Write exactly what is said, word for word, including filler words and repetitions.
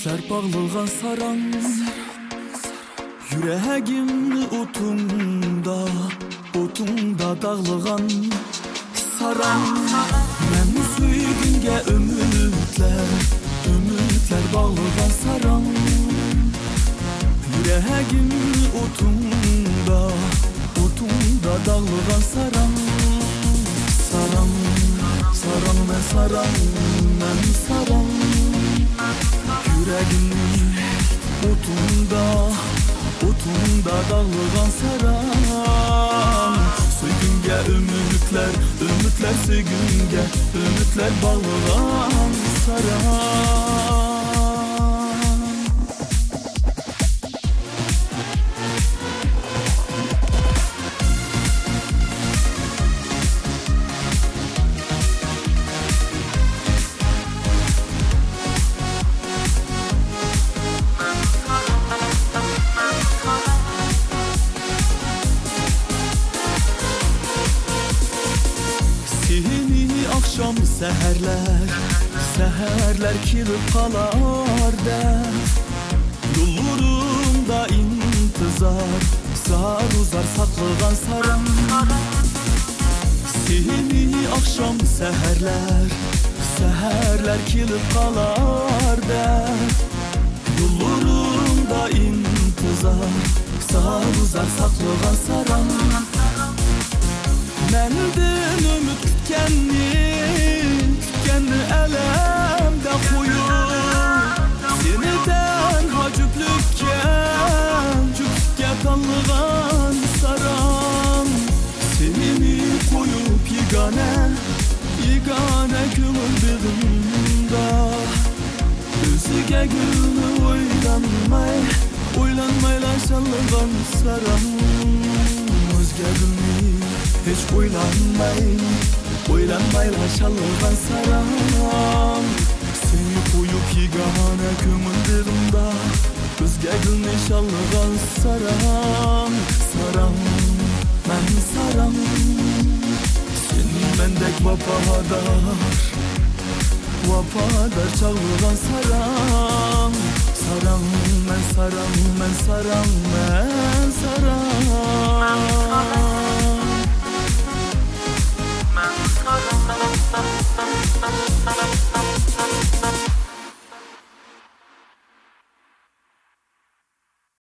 باغلىغان ساراڭ، يۈرەگىمنى ئوتۇڭدا، ئوتۇڭدا داغلىغان ساراڭ. مەن سۆيگۈڭگە ئۈمىدلەر، ئۈمىدلەر باغلىغان ساراڭ. يۈرەگىمنى ئوتۇڭدا، ئوتۇڭدا داغلىغان ساراڭ. ساراڭ، ساراڭ، مەن ساراڭ، مەن ساراڭ. يۈرەگىمنى ئوتۇڭدا، ئوتۇڭدا داغلىغان ساراڭ. سۆيگۈڭگە ئۈمىدلەر، ئۈمىدلەر، سۆيگۈڭگە ئۈمىدلەر باغلىغان ساراڭ. سېنى ئاخشام سەھەرلەر، سەھەرلەر كېلىپ قالار دەپ، يوللىرىمدا ئىنتىزار، زارۇ زار ساقلىغان ساراڭ. سېنى ئاخشام سەھەرلەر، سەھەرلەر كېلىپ قالار دەپ، يوللىرىمدا ئىنتىزار، زارۇ زار ساقلىغان ساراڭ. مەندىن ئۈمىد كۈتكەننى، كۈتكەننى ئەلەمدە قويۇپ، سېنى تەنھا جۈپلۈككە، جۈپلۈككە تاللىغان ساراڭ. سېنى قويۇپ يېگانە، يېگانە كۆڭۈل بېغىمدا، ئۆزگە گۈلنى ئويلانماي، ئويلانمايلا شاللىغان ساراڭ. ئۆزگە گۈلنى ھېچ ئويلانماي، ئويلانمايلا شاللىغان ساراڭ. سېنى قويۇپ يېگانە كۆڭۈل بېغىمدا، ئۆزگە گۈلنى شاللىغان ساراڭ. ساراڭ، مەن ساراڭ، سېنى مەندەك ۋاپادار، ۋاپادار چاغلىغان ساراڭ. ساراڭ، مەن ساراڭ، مەن ساراڭ، مەن